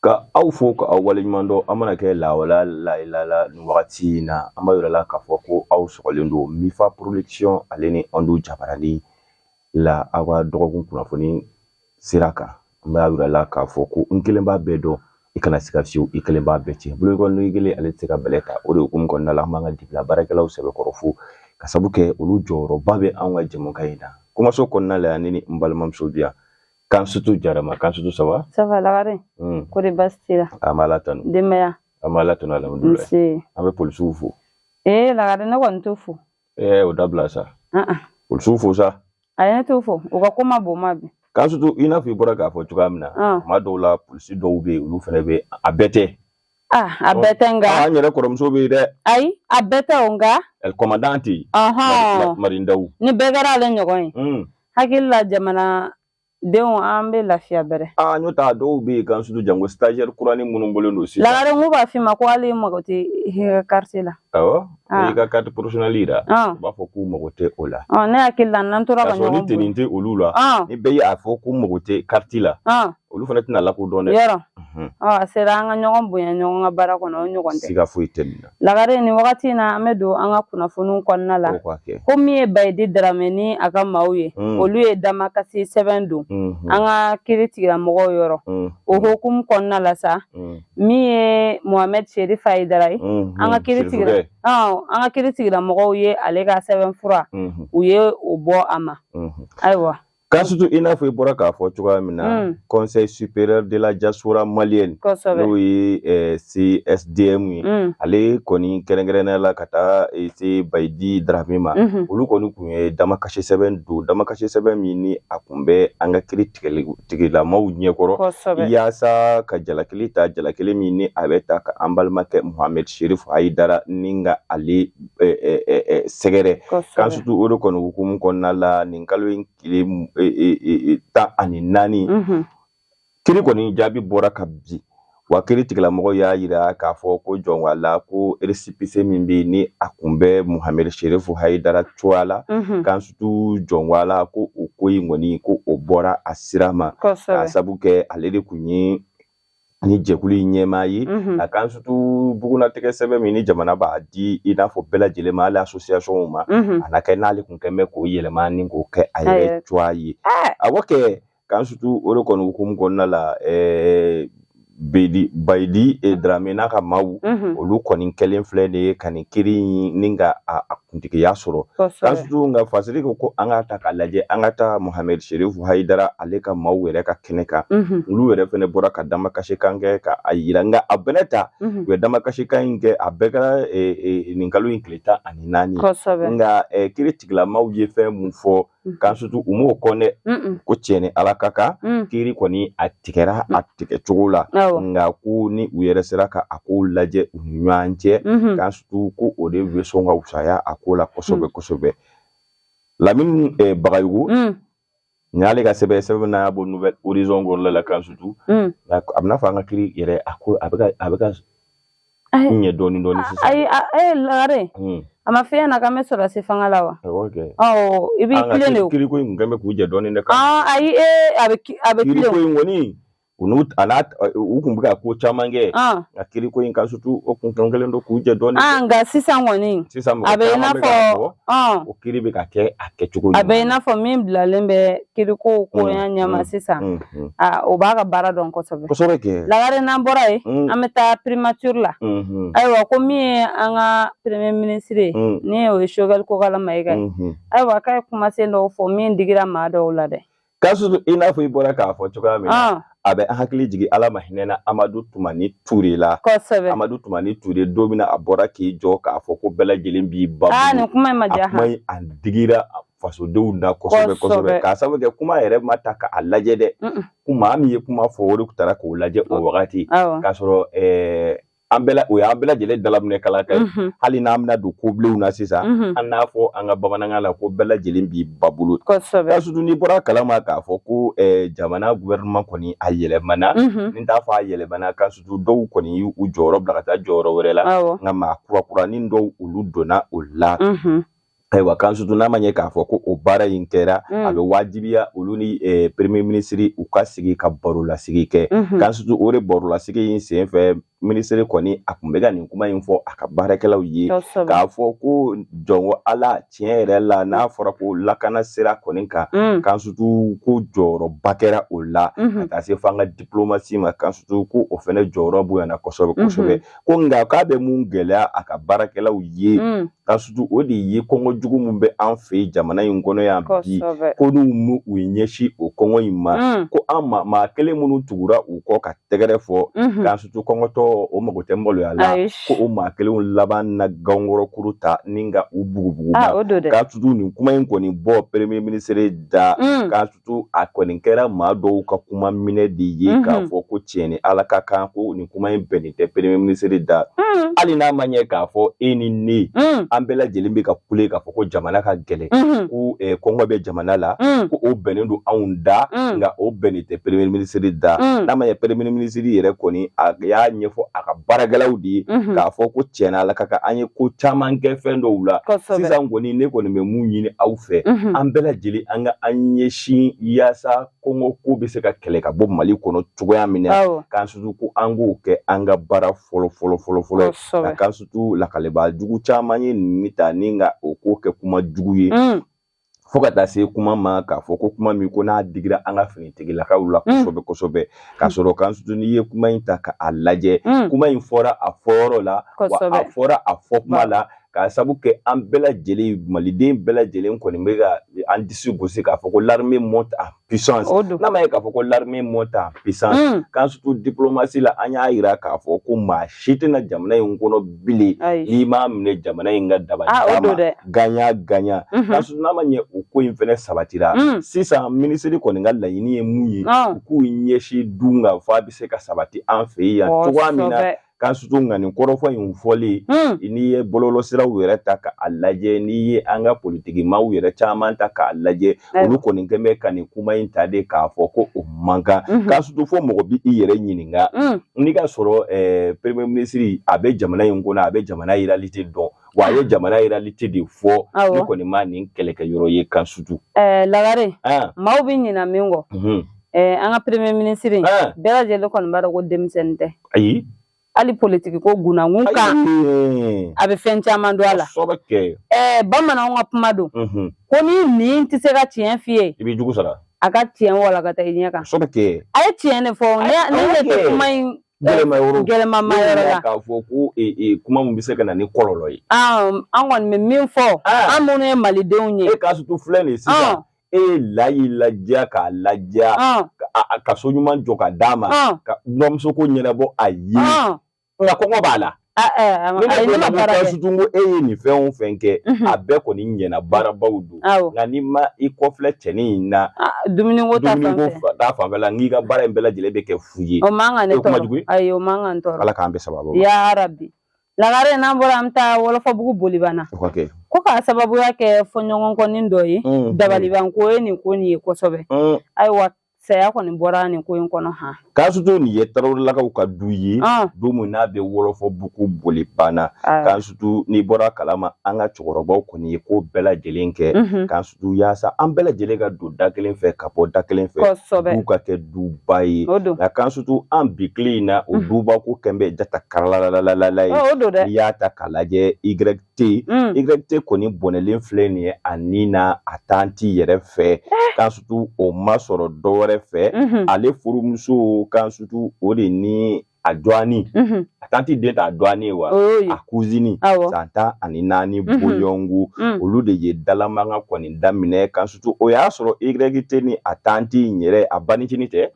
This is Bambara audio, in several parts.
Ka aw fo ka aw waleɲuman dɔn. An mana kɛ lawala layilala nin wagati in na, an b'a yira la k'a fɔ ko aw sɔgɔlen don Mifa Production ale ni Andu Jabarani la, aw ka dɔgɔkun kunnafoni sira kan. An b'a yira la k'a fɔ ko n kelen b'a bɛɛ dɔn, i kana siga fiyewu, i kelen b'a bɛɛ tiɲɛ. Bolokɔni kelen ale tɛ se ka bɛlɛ ta. O de hukumu kɔnɔna la, an b'an ka dibila baarakɛlaw sɛbɛkɔrɔ fo ka sabu kɛ olu jɔyɔrɔba bɛ anw ka jɛmukan in na. Kumaso kɔnɔna la yan, ne ni n balimamuso bi yan, Kansutu Jarama. Kansutu, ça va? Ça va, Lagare. Ko de baasi t'i la? An b'Ala tanu. Denbaya? An b'Ala tanu, alhamdulilayi. Nse. An bɛ polisiw fo. Ee Lagare, ne kɔni t'u fo. Ɛɛ, o dabila sa. Polisiw fo sa. Ayi, ne t'u fo, u ka ko ma bon ma bi. Kansutu, i n'a fɔ i bɔra k'a fɔ cogoya min na, tuma dɔw la polisi dɔw bɛ yen, olu fana bɛ, a bɛɛ tɛ. Ah, a bɛɛ tɛ nka. An yɛrɛ kɔrɔmuso bɛ yen dɛ. Ayi, a bɛɛ tɛ o nka. El commandant. Marindaw. Ni bɛɛ kɛra ale ɲɔgɔn ye, hakili la jamana denw an bɛ lafiya bɛrɛ. Aa, n'o tɛ a dɔw bɛ yen, Kansutu, jango stagiaire kuranin minnu bɔlen don sisan. Lagare, n b'a f'i ma ko hali mago tɛ i ka carte la. Awɔ, n'i ka carte professionnelle yira, u b'a fɔ k'u mago tɛ o la. Ne hakili la n'an tora ka ɲɔgɔn ni tenue tɛ olu la, ni bɛɛ y'a fɔ k'u mago tɛ carte la, olu fana tɛna lakodɔn dɛ. Yɔrɔ a sera an ka ɲɔgɔn bonya ɲɔgɔn ka baara kɔnɔ, o ɲɔgɔn tɛ. Siga foyi tɛ nin na. Lagare, nin wagati in na, an bɛ don an ka kunnafoniw kɔnɔna la. Ko min ye Bayidi Darame ni a ka maaw ye, olu ye damakasi sɛbɛn don an ka kiri tigilamɔgɔw yɔrɔ. O hukumu kɔnɔna la sa, min ye Mohamed Cherif Haidara ye, an ka kiri tigilamɔgɔw ye ale ka sɛbɛn fura, u ye o bɔ a ma. Ayiwa. Kansutu, i n'a fɔ i bɔra k'a fɔ cogoya min na, Conseil supérieur de la diaspora malienne, n'o ye CSDM ye, ale kɔni kɛrɛnkɛrɛnnenya la ka taa se Bayidi Darame ma, olu kɔni tun ye damakasi sɛbɛn don, damakasi sɛbɛn min ni a kun bɛ an ka kiri tigilamaw ɲɛkɔrɔ, yaasa ka jalakili ta, jalakili min ni a bɛ ta ka an balimakɛ Mohamed Cherif Haidara ni ka ale sɛgɛrɛ. Kansutu, o de kɔni hukumu kɔnɔna la, nin kalo in tile 14, kiri kɔni jaabi bɔra ka bi wa. Kiri tigilamɔgɔ y'a yira k'a fɔ ko jɔn wala ko récépissé min bɛ yen ni a kun bɛ Mohamed Cherif Haidara cogoya la, Kansutu, jɔn wala ko o ko in kɔni, ko o bɔra a sira ma, k'a sabu kɛ ale de kun ye ni jɛkulu in ɲɛmaa ye. A Kansutu, bugunnatigɛ sɛbɛn min ni jamana b'a di i n'a fɔ bɛɛ lajɛlen ma, hali association ma, a na kɛ n'ale kun kɛn bɛ k'o yɛlɛma ni k'o kɛ a yɛrɛ cogoya ye. Awɔ kɛ, Kansutu, o de kɔni hukumu kɔnɔna la, Bayidi Darame n'a ka maaw, olu kɔni kɛlen filɛ de ye ka nin kiri in ni ka a kuntigiya sɔrɔ. Kansutu, nka fasiri ko an ka ta k'a lajɛ, an ka taa Mohamed Cherif Haidara ale ka maaw yɛrɛ ka kɛnɛ kan. Olu yɛrɛ fɛnɛ bɔra ka damakasikan kɛ ka a yira, nka a bɛnɛ ta, u ye damakasikan in kɛ, a bɛɛ kɛra nin kalo in tile 14. Nka kiri tigilamaw ye fɛn mun fɔ, Kansutu, u m'o kɔn dɛ, ko tiɲɛ ni Ala ka kan, kiri kɔni a tigɛra a tigɛ cogo la, nka ko ni u yɛrɛ sera ka a kow lajɛ u ni ɲɔgɔn cɛ, Kansutu, ko o de bɛ sɔn ka wusaya a ko la kosɛbɛ kosɛbɛ. Lamini Bagayogo, nin y'ale ka sɛbɛn, sɛbɛn n'a y'a bɔ Nouvel Horizon kɔnɔna la. Kansutu, a bɛna fɔ an ka kiri yɛrɛ a ko a bɛ ka ɲɛ dɔɔni dɔɔni sisan. Ayi, e Lagare, a ma f'e ɲɛna k'an bɛ sɔrɔdasi fanga la wa? Ɔ, i b'i tilen de o. Kiriko in kun kɛn bɛ k'u jɛ dɔɔni dɛ. Ayi, e a bɛ tilen. Kiriko in kɔni, u n'u a n'a u kun bɛ ka ko caman kɛ, nka kiriko in, Kansutu, o kun kɛlen don k'u jɛ dɔɔni. Nka sisan kɔni, sisan a bɛ i n'a fɔ o kiri bɛ ka kɛ a kɛcogo. A bɛ i n'a fɔ min bilalen bɛ kiriko koya ɲɛma sisan, o b'a ka baara dɔn kosɛbɛ. Kosɛbɛ kɛ. Lagare, n'an bɔra yen, an bɛ taa primature la. Ayiwa, ko min ye an ka premier ministre ye, ni o ye Choguel Kokalla Maïga ye, ayiwa, k'a ye kumasen dɔw fɔ min digira maa dɔw la dɛ. Kansutu, i n'a fɔ i bɔra k'a fɔ cogoya min na, a bɛ an hakili jigin Ala ma hinɛna Amadu Tumani Ture la. Amadu Tumani Ture, don min na a bɔra k'i jɔ k'a fɔ ko bɛɛ lajɛlen b'i ba bolo. Nin kuma in ma diya. A kuma in a digira fasodenw na kosɛbɛ kosɛbɛ, k'a sababu kɛ kuma yɛrɛ ma ta k'a lajɛ dɛ, ko maa min ye kuma fɔ, o de taara k'o lajɛ o wagati, k'a sɔrɔ an bɛɛ o y'an bɛɛ lajɛlen dalaminɛ kala kan ye. Hali n'an bɛna don kobilenw na sisan, an n'a fɔ an ka bamanankan la ko bɛɛ lajɛlen b'i ba bolo. Surtout n'i bɔra kalama k'a fɔ ko jamana gouvernement kɔni a yɛlɛmana, n t'a fɔ a yɛlɛmana, ka surtout dɔw kɔni y'u jɔyɔrɔ bila ka taa jɔyɔrɔ wɛrɛ la, nka maa kurakuranin dɔw, olu donna o la. Ayiwa, kan surtout n'a ma ɲɛ k'a fɔ ko o baara in kɛra, a bɛ wajibiya olu ni premier ministre u ka sigi ka barolasigi kɛ. Kan surtout o de barolasigi in sen fɛ, minisiri kɔni a tun bɛ ka nin kuma in fɔ a ka baarakɛlaw ye, k'a fɔ ko jɔnko Ala, tiɲɛ yɛrɛ la, n'a fɔra ko lakana sira kɔni kan, kan surtout ko jɔyɔrɔba kɛra o la, ka taa se fo an ka diplomasi ma. Kan surtout ko o fɛnɛ jɔyɔrɔ bonyana kosɛbɛ kosɛbɛ. Ko nka k'a bɛ mun gɛlɛya a ka baarakɛlaw ye, kan surtout o de ye kɔngɔ jugu min bɛ an fɛ yen jamana in kɔnɔ yan bi, ko n'u m'u ɲɛsin o kɔngɔ in ma, ko an maa kelen minnu tugura u kɔ ka tɛgɛrɛ fɔ, kan surtout kɔngɔtɔ o mago tɛ maloya la, ko o maa kelenw laban na gankɔrɔkuru ta ni ka u bugubugu. Kan surtout nin kuma in kɔni bɔ premier ministre da, kan surtout a kɔni kɛra maa dɔw ka kuma minɛ de ye, k'a fɔ ko tiɲɛ ni Ala ka kan, ko nin kuma in bɛnnen tɛ premier ministre da. Hali n'a ma ɲɛ k'a fɔ e ni ne, an bɛɛ lajɛlen bɛ ka kule k'a fɔ ko jamana ka gɛlɛn, ko kɔngɔ bɛ jamana la, ko o bɛnnen don anw da, nka o bɛnnen tɛ premier ministre da. N'a ma ɲɛ premier ministre yɛrɛ kɔni a y'a ɲɛfɔ a ka baarakɛlaw de ye, k'a fɔ ko tiɲɛ na Ala ka kan, an ye ko caman kɛ fɛn dɔw la. Sisan kɔni ne kɔni bɛ mun ɲini aw fɛ, an bɛɛ lajɛlen an ka an ɲɛsin yaasa kɔngɔ ko bɛ se ka kɛlɛ ka bɔ Mali kɔnɔ cogoya min na, k'an surtout ko an k'o kɛ an ka baara fɔlɔ fɔlɔ fɔlɔ fɔlɔ. Nka kan surtout lakalibaa jugu caman ye nin ta ni ka o ko kɛ kuma jugu ye, fo ka taa se kuma ma k'a fɔ ko kuma min ko n'a digira an ka finitigilakaw la kosɛbɛ kosɛbɛ. K'a sɔrɔ kan surtout n'i ye kuma in ta k'a lajɛ, kuma in fɔra a fɔyɔrɔ la, wa a fɔra a fɔ kuma la, k'a sabu kɛ an bɛɛ lajɛlen, maliden bɛɛ lajɛlen kɔni bɛ ka an disi gosi k'a fɔ ko l'armée monte en puissance. N'a ma ye k'a fɔ ko l'armée monte en puissance, k'an surtout diplomatie la, an y'a yira k'a fɔ ko maa si tɛna jamana in kɔnɔ bilen n'i m'a minɛ jamana in ka daba ma gagnant gagnant. K'an surtout n'a ma ɲɛ o ko in fɛnɛ sabatira, sisan minisiri kɔni ka laɲini ye mun ye, u k'u ɲɛsin dun ka fɔ a bɛ se ka sabati an fɛ yan cogoya min na. K'an surtout nka nin kɔrɔfɔ in fɔlen, n'i ye bɔlɔlɔsiraw yɛrɛ ta k'a lajɛ, n'i ye an ka politikimaw yɛrɛ caman ta k'a lajɛ, olu kɔni kɛn bɛ ka nin kuma in ta de k'a fɔ ko o man kan. K'an surtout fo mɔgɔ bi i yɛrɛ ɲininka, n'i ka sɔrɔ premier ministre a bɛ jamana in kɔnɔ, a bɛ jamana réalité dɔn, wa a ye jamana réalité de fɔ. Ne kɔni ma nin kɛlɛkɛyɔrɔ ye kan surtout. Lagare, maaw bɛ ɲina min kɔ, an ka premier ministre bɛɛ lajɛlen kɔni b'a dɔn ko denmisɛnnin tɛ. Ayi. Hali politiki ko gunnakun kan, a bɛ fɛn caman don a la. Bamananw ka kuma don ko ni nin tɛ se ka tiɲɛ f'i ye, i b'i jugu sara. A ka tiɲɛ walakata i ɲɛ kan. A ye tiɲɛ de fɔ, ne ɲɛ tɛ kuma in gɛlɛma yɔrɔ la. K'a fɔ ko kuma min bɛ se ka na ni kɔlɔlɔ ye. An kɔni bɛ min fɔ, an minnu ye malidenw ye. E k'a surtout filɛ nin ye sisan, e ye layi ladiya k'a ladiya, ka so ɲuman jɔ ka d'a ma, ka dɔgɔmuso ko ɲɛnabɔ a ye, nka kɔngɔ b'a la. Ne ma baara kɛ. Ko e ye nin fɛn o fɛn kɛ, a bɛɛ kɔni ɲɛna, baarabaw don, nka n'i ma i kɔfilɛ cɛnin in na dumuniko ta fanfɛ la, n'i ka baara in bɛɛ lajɛlen bɛ kɛ fu ye. O man kan ne tɔɔrɔ. Ayi, o man kan n tɔɔrɔ. Ala k'an bɛɛ sababu ma. Ya Rabi. Lagare, n'an bɔra, an bɛ taa Wɔlɔfɔbugu Bolibana. Ko k'a sababuya kɛ fɔɲɔgɔnkɔnin dɔ ye, dabalibanko ye nin ko nin ye kosɛbɛ. Ayiwa, saya kɔni bɔra nin ko in kɔnɔ han. K'a surtout nin ye Tarawelelakaw ka du ye, du min n'a bɛ Wɔlɔfɔbugu Bolibana. K'an surtout n'i bɔra kalama, an ka cɛkɔrɔbaw kɔni ye ko bɛɛ lajɛlen kɛ, k'an surtout yaasa an bɛɛ lajɛlen ka don da kelen fɛ ka bɔ da kelen fɛ, du ka kɛ duba ye. Nka k'an surtout an bi tile in na, o duba ko kɛn bɛ jata karalalalala ye. N'i y'a ta k'a lajɛ, YT YT kɔni bɔnɛlen filɛ nin ye a ni na a tanti yɛrɛ fɛ. K'an surtout o ma sɔrɔ dɔ wɛrɛ fɛ, ale furumuso kan surtout o de ni a dɔgɔnin, a tanti den t'a dɔgɔnin ye wa a cousine san 14 bɔɲɔgɔnko, olu de ye dalamankan kɔni daminɛ. Kan surtout o y'a sɔrɔ YT ni a tanti in yɛrɛ, a banicinin tɛ,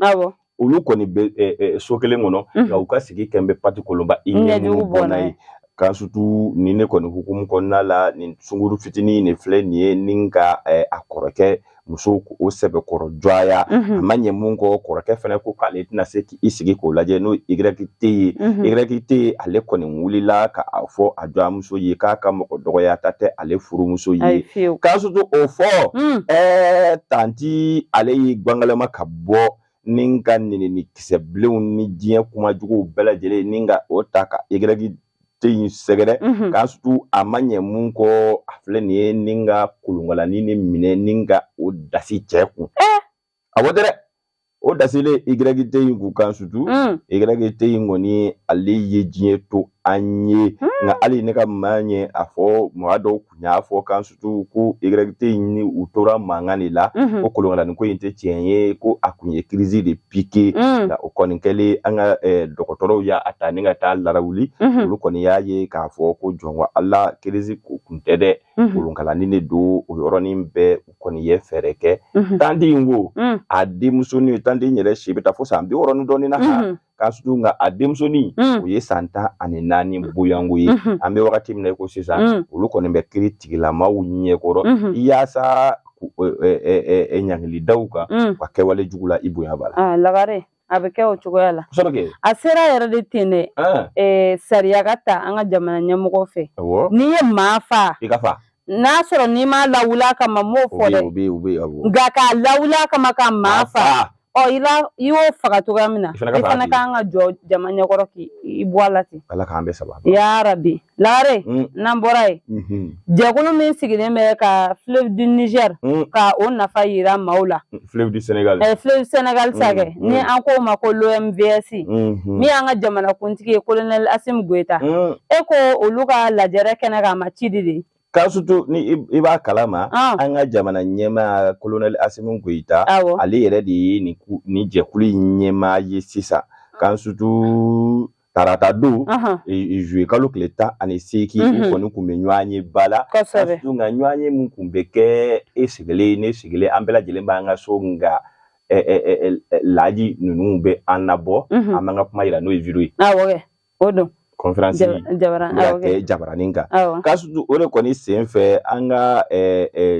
olu kɔni bɛ so kelen kɔnɔ, nka u ka sigi kɛn bɛ pati kolonba i ɲɛ bɔnna ye. Kan surtout ni ne kɔni hukumu kɔnɔna la, nin sunkuru fitinin de filɛ nin ye ni ka a kɔrɔkɛ muso o sɛbɛkɔrɔ jɔya. A ma ɲɛ mun kɔ, kɔrɔkɛ fɛnɛ ko k'ale tɛna se k'i sigi k'o lajɛ, n'o YT ye. YT ale kɔni wulila ka a fɔ a dɔgɔmuso ye k'a ka mɔgɔ dɔgɔya ta tɛ ale furumuso ye. K'a surtout o fɔ, tanti ale y'i gbangalama ka bɔ ni ka nɛnini kisɛ bilenw ni diɲɛ kuma juguw bɛɛ lajɛlen ni ka o ta ka YT in sɛgɛrɛ. Kansutu, a ma ɲɛ mun kɔ, a filɛ nin ye ni ka kolonkalani ni minɛ ni ka o dasi cɛ kun. Awɔ dɛ, o dasilen YT in kun, Kansutu, YT in kɔni, ale ye diɲɛ to an ye. Nka hali ne ka maa ɲɛ a fɔ, mɔgɔ dɔw kun y'a fɔ, Kansutu, ko YT in ni u tora mankan de la, ko kolonkalani ko in tɛ tiɲɛ ye, ko a kun ye crise de piqué. Nka o kɔni kɛlen, an ka dɔgɔtɔrɔw y'a ta ni ka taa larawuli, olu kɔni y'a ye k'a fɔ ko jɔn ko Ala, crise kun tɛ dɛ, kolonkalani de don. O yɔrɔnin bɛɛ, u kɔni ye fɛɛrɛ kɛ. Tanti in ko a denmusonin, tanti in yɛrɛ si bɛ taa fo san 60 ni dɔɔnin na, Kansutu, nka a denmusonin, o ye san 14 boyanko ye. An bɛ wagati min na i ko sisan, olu kɔni bɛ kiiri tigilamaw ɲɛkɔrɔ yaasa ɲangili daw kan u ka kɛwale jugu la. I bonya b'a la. Lagare, a bɛ kɛ o cogoya la. Kosɛbɛ kɛ. A sera yɛrɛ de ten dɛ, sariya ka ta an ka jamana ɲɛmɔgɔ fɛ. N'i ye maa fa, i ka fa. N'a sɔrɔ n'i m'a lawuli a kama, m'o fɔ dɛ, nka k'a lawuli a kama ka maa fa, ɔ i la, i y'o faga cogoya min na, i fana kan ka jɔ jama ɲɛkɔrɔ k'i bɔ a la ten. Ala k'an bɛɛ saba. Yarabi. Lagare, n'an bɔra yen, jɛkulu min sigilen bɛ ka fleuve du Niger ka o nafa yira maaw la. Fleuve du Sénégal. Fleuve Sénégal sa kɛ, ni an k'o ma ko l'OMVS, min y'an ka jamanakuntigi ye, colonel Assimi Goïta, e ko olu ka lajɛrɛ kɛnɛ kan, a ma ci di de. Kansutu, ni i b'a kalama, an ka jamana ɲɛmaa colonel Assimi Goïta, ale yɛrɛ de ye nin jɛkulu in ɲɛmaa ye sisan. Kansutu, tarata don, juillet kalo tile 18, u kɔni kun bɛ ɲɔgɔn ye ba la. Kansutu, nka ɲɔgɔn ye mun kun bɛ kɛ, e sigilen, ne sigilen, an bɛɛ lajɛlen b'an ka so, nka laji ninnu bɛ an nabɔ, an b'an ka kuma yira, n'o ye vidéo ye. Awɔ, o don. Conférence kɛ jabaranin kan. Kansutu, o de kɔni sen fɛ, an ka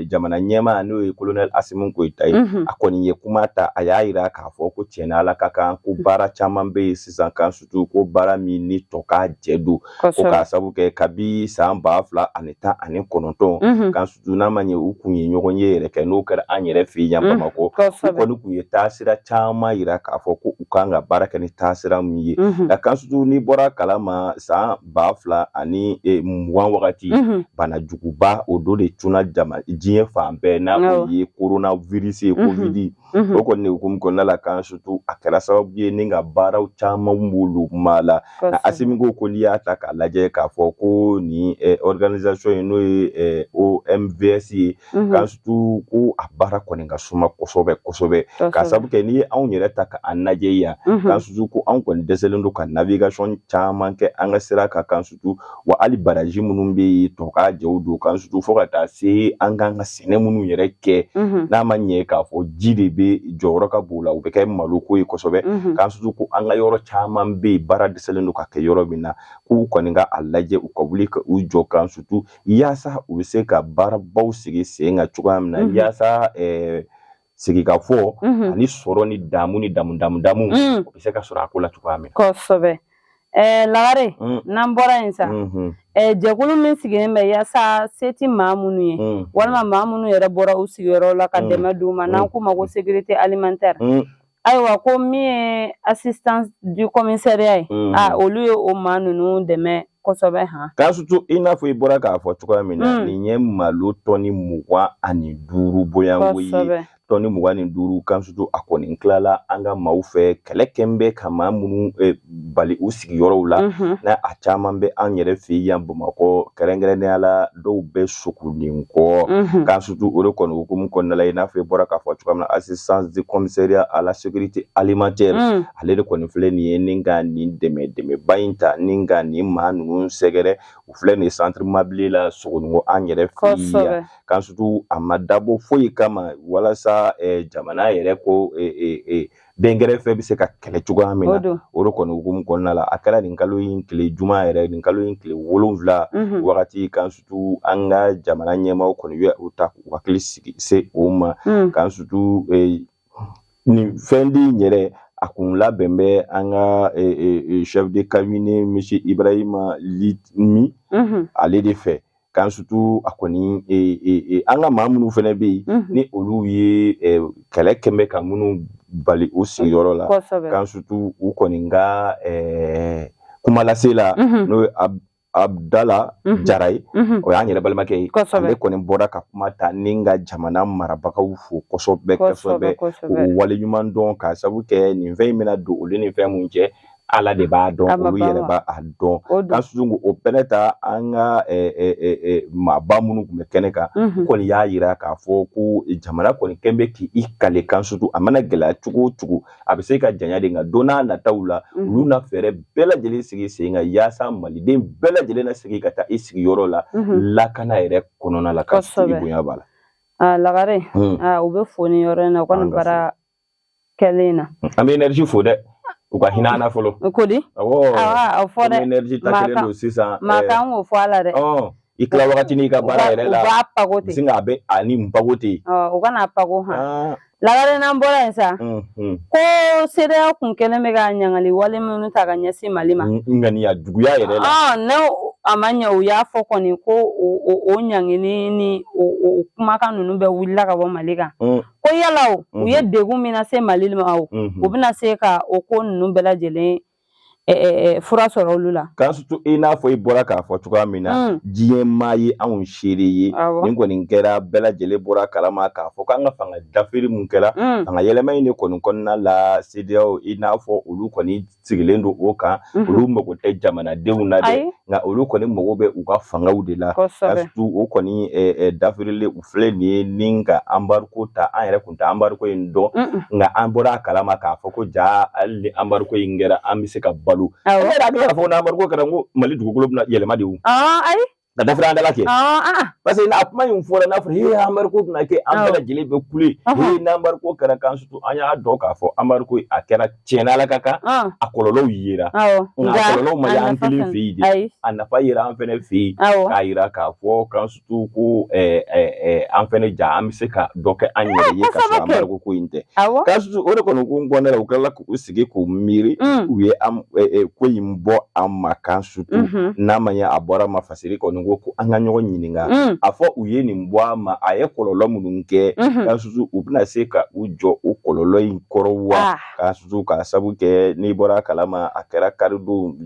jamana ɲɛmaa, n'o ye colonel Assimi Goïta ye, a kɔni ye kuma ta, a y'a yira k'a fɔ ko tiɲɛna, Ala ka kan, ko baara caman bɛ yen sisan, Kansutu, ko baara min ni tɔ k'a jɛ don, ko k'a sabu kɛ kabi san 2019, Kansutu, n'a ma ɲɛ u kun ye ɲɔgɔn ye yɛrɛ kɛ, n'o kɛra an yɛrɛ fɛ yen yan Bamakɔ, u kɔni kun ye taasira caman yira k'a fɔ ko u kan ka baara kɛ ni taasira min ye. Nka Kansutu, n'i bɔra kalama, san 2020 wagati, banajuguba o dɔ de cunna jama diɲɛ fan bɛɛ, n'a o ye coronavirus ye, Covid. O kɔni de hukumu kɔnɔna la, Kansutu, a kɛra sababu ye ni ka baaraw caman b'olu ma la. Nka Assimi ko n'i y'a ta k'a lajɛ k'a fɔ ko nin organisation ye, n'o ye OMVS ye, Kansutu, ko a baara kɔni ka suma kosɛbɛ kosɛbɛ, k'a sababu kɛ n'i ye anw yɛrɛ ta k'an lajɛ yan, Kansutu, ko anw kɔni dɛsɛlen don ka navigation caman kɛ an ka sira kan, Kansutu, wa hali baraji minnu bɛ yen, tɔ k'a jɛw don, Kansutu, fo ka taa se an k'an ka sɛnɛ minnu yɛrɛ kɛ, n'a ma ɲɛ k'a fɔ ji de bɛ jɔyɔrɔ ka bon la, u bɛ kɛ maloko ye kosɛbɛ. Kansutu, ko an ka yɔrɔ caman bɛ yen, baara dɛsɛlen don ka kɛ yɔrɔ min na, k'u kɔni ka a lajɛ, u ka wuli ka u jɔ, Kansutu, yaasa u bɛ se ka baarabaw sigi sen kan cogoya min na, yaasa sigikafɔ ani sɔrɔ ni damu ni damu damu damu, o bɛ se ka sɔrɔ a ko la cogoya min na. Kosɛbɛ. Lagare, n'an bɔra yen sa, jɛkulu min sigilen bɛ yaasa se ti maa minnu ye, walima maa minnu yɛrɛ bɔra u sigiyɔrɔ la, ka dɛmɛ d'u ma, n'an k'u ma ko sécurité alimentaire, ayiwa, ko min ye assistance du commissariat ye, a olu ye o maa ninnu dɛmɛ kosɛbɛ han. Kansutu, i n'a fɔ i bɔra k'a fɔ cogoya min na, nin ye malo tɔni 25 bonyanko ye, tɔni 25. Kansutu, a kɔni tilala an ka maaw fɛ, kɛlɛ kɛn bɛ ka maa minnu bali u sigiyɔrɔw la, n'a a caman bɛ an yɛrɛ fɛ yan Bamakɔ, kɛrɛnkɛrɛnnenya la dɔw bɛ Sogonikɔ. Kansutu, o de kɔni hukumu kɔnɔna la, i n'a fɔ i bɔra k'a fɔ cogoya min na, assistance du commissariat à la sécurité alimentaire, ale de kɔni filɛ nin ye ni ka nin dɛmɛ dɛmɛba in ta ni ka nin maa ninnu sɛgɛrɛ. U filɛ nin ye centre mabile la Sogonikɔ, an yɛrɛ fɛ yan. Kansutu, a ma dabɔ foyi kama walasa jamana yɛrɛ ko dɛnkɛrɛfɛ bɛ se ka kɛlɛ cogoya min na. O de kɔni hukumu kɔnɔna la, a kɛra nin kalo in tile juma yɛrɛ, nin kalo in tile 7 wagati. Kansutu, an ka jamana ɲɛmaaw kɔni ye u ta k'u hakili sigi se o ma. Kansutu, nin fɛn di in yɛrɛ, a kun labɛn bɛ an ka chef de cabinet monsieur Ibrahima Litmi, ale de fɛ. Kansutu, a kɔni, an ka maa minnu fana bɛ yen ni olu ye kɛlɛ kɛn bɛ ka minnu bali u sigiyɔrɔ la, Kansutu, u kɔni ka kumalase la, n'o ye Abdala Jara ye, o y'an yɛrɛ balimakɛ ye. Ale kɔni bɔra ka kuma ta ni ka jamana marabagaw fo kosɛbɛ kosɛbɛ, k'u waleɲuman dɔn, k'a sabu kɛ nin fɛn in bɛna don olu ni fɛn mun cɛ, Ala de b'a dɔn, olu yɛrɛ b'a dɔn. Ka sugu o fɛnɛ ta, an ka maaba minnu tun bɛ kɛnɛ kan, u kɔni y'a yira k'a fɔ ko jamana kɔni kɛn bɛ k'i kale kan sutu, a mana gɛlɛya cogo o cogo, a bɛ se ka janya de, nka don n'a nataw la, olu na fɛɛrɛ bɛɛ lajɛlen sigi sen kan yaasa maliden bɛɛ lajɛlen na segin ka taa i sigiyɔrɔ la lakana yɛrɛ kɔnɔna la, ka i bonya b'a la. Lagare, u bɛ fo nin yɔrɔ in na, u ka nin baara kɛlen na. An bɛ énergie fo dɛ, u ka hinɛ an na fɔlɔ. Ko di? Awɔ, o fɔ dɛ. Énergie ta kelen don sisan. Maa kan k'o fɔ a la dɛ. I tila wagati n'i ka baara yɛrɛ la. U b'a pago ten. Sin a bɛ a ni pago ten. U kana pago han. Lagare, n'an bɔra yen sa, ko CEDEAO kun kɛlen bɛ ka ɲangali wale minnu ta ka ɲɛsin Mali ma. Ŋaniya juguya yɛrɛ la. Ne a ma ɲɛ, u y'a fɔ kɔni ko o ɲangini ni o kumakan ninnu bɛɛ wulila ka bɔ Mali kan. Ko yala o, u ye degun min lase Mali ma o, u bɛna se ka o ko ninnu bɛɛ lajɛlen fura sɔrɔ olu la. K'a surtout i n'a fɔ i bɔra k'a fɔ cogoya min na, diɲɛ maa ye anw seere ye. Nin kɔni kɛra, bɛɛ lajɛlen bɔra kalama k'a fɔ k'an ka fanga dafiri mun kɛra, fanga yɛlɛma in de kɔni kɔnɔna la, CEDEAO, i n'a fɔ olu kɔni sigilen don o kan, olu mago tɛ jamanadenw na dɛ, nka olu kɔni mago bɛ u ka fangaw de la. K'a surtout o kɔni dafirilen, u filɛ nin ye ni ka embargo ta. An yɛrɛ kun tɛ embargo in dɔn, nka an bɔra a kalama k'a fɔ ko ja, hali ni embargo in kɛra, an bɛ se ka balo. Ne yɛrɛ hakili k'a fɔ ko n'embargo kɛra, n ko Mali dugukolo bɛna yɛlɛma de o. Ayi. Ka dafiri an da la kɛ. Parce que a kuma in fɔra, n'a fɔra he embargo bɛna kɛ, an bɛɛ lajɛlen bɛ kule he n'embargo kɛra. K'an surtout an y'a dɔn k'a fɔ embargo a kɛra tiɲɛ Ala ka kan, a kɔlɔlɔw yera, nka a kɔlɔlɔw ma ye an kelen fɛ yen de, a nafa yera an fɛnɛ fɛ yen, k'a yira k'a fɔ k'an surtout ko an fɛnɛ ja, an bɛ se ka dɔ kɛ an yɛrɛ ye ka sɔrɔ embargo ko in tɛ. K'a surtout o de kɔni ko n kɔnɛ la, u tilala k'u sigi k'u miiri, u ye ko in bɔ an ma. K'an surtout n'a ma ɲɛ a bɔra ma, fasiri kɔni ko an ka ɲɔgɔn ɲininka, a fɔ u ye nin bɔ a ma, a ye kɔlɔlɔ minnu kɛ, k'a surtout u bɛna se ka u jɔ o kɔlɔlɔ in kɔrɔ wa? K'a surtout k'a sabu kɛ n'i bɔra a kalama, a kɛra karidon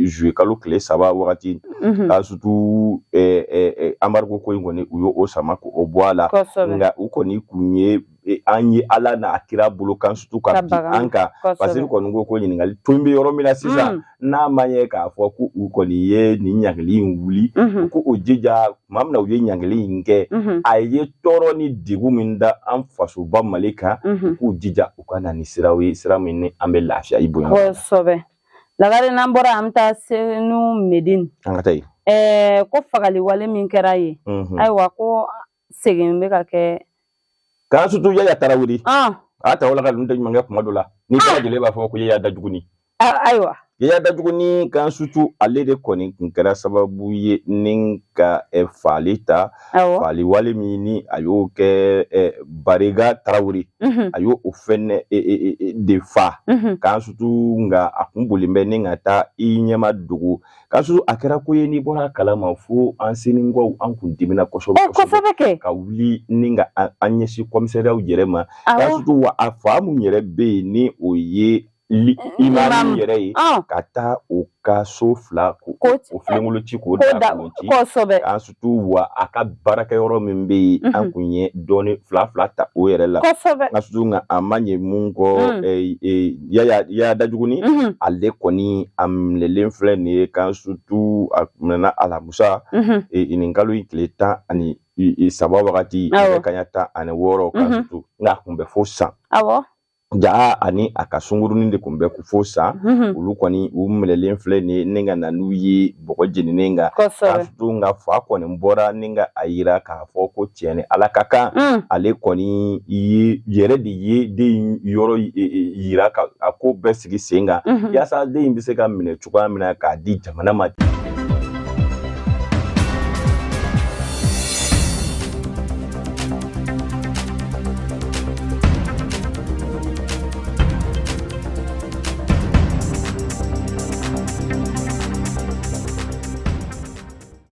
juillet kalo tile 3 wagati. K'a surtout embargo ko in kɔni, u y'o sama k'o bɔ a la, nka u kɔni kun ye an ye Ala n'a kira bolo kan surtout ka bin an kan. Fasiri kɔni ko ɲininkali tun bɛ yɔrɔ min na sisan, n'a ma ɲɛ k'a fɔ ko u kɔni ye nin ɲangili in wuli, ko o jija tuma min na u ye ɲangili in kɛ, a ye tɔɔrɔ ni degun min da an fasoba Mali kan, k'u jija u ka na ni siraw ye, sira min ni an bɛ lafiya i bonya. Kosɛbɛ. Lagare, n'an bɔra, an bɛ taa Senu Medine. An ka taa yen. Ko fagali wale min kɛra yen, ayiwa, ko segin bɛ ka kɛ. K'an surtout Yaya Tarawele. A ta wala ka ninnu tɛ ɲuman kɛ kuma dɔ la. Ni bɛɛ lajɛlen b'a fɔ ko Yaya Dajuguni. Ayiwa. Yaya Dajuguni, k'an surtout ale de kɔni kun kɛra sababu ye ni ka faali ta. Faali wale min ni a y'o kɛ Barega Tarawele. A y'o o fɛnɛ de fa. K'an surtout nka a kun bolen bɛ ni ka taa i ɲɛma dogo. K'a surtout a kɛra ko ye, n'i bɔra a kalama, fo an Senukaw an kun dimina kosɛbɛ kosɛbɛ kɛ ka wuli ni ka an ɲɛsin commissariat yɛrɛ ma. K'a surtout wa a fa mun yɛrɛ bɛ yen ni o ye imam yɛrɛ ye, ka taa o ka so fila ko o filenkolon ci k'o da ci. K'a surtout wa a ka baarakɛyɔrɔ min bɛ yen, an kun ye dɔɔni fila fila ta o yɛrɛ la. K'a surtout nka a ma ɲɛ mun kɔ, Yaya Dajuguni, ale kɔni a minɛlen filɛ nin ye. K'an surtout a minɛna alamusa nin kalo in tile 13 wagati, nɛgɛ kanɲɛ 16. K'an surtout nka a kun bɛ fo san. Ja, ani a ka sunkurunin de kun bɛ fo san. Olu kɔni u minɛlen filɛ nin ye ni ka na n'u ye bɔgɔ jeninen kan. K'a surtout nka fa kɔni bɔra ni ka a yira k'a fɔ ko tiɲɛ ni Ala ka kan, ale kɔni ye yɛrɛ de ye den in yɔrɔ yira ka a ko bɛɛ sigi sen kan, yaasa den in bɛ se ka minɛ cogoya min na k'a di jamana ma.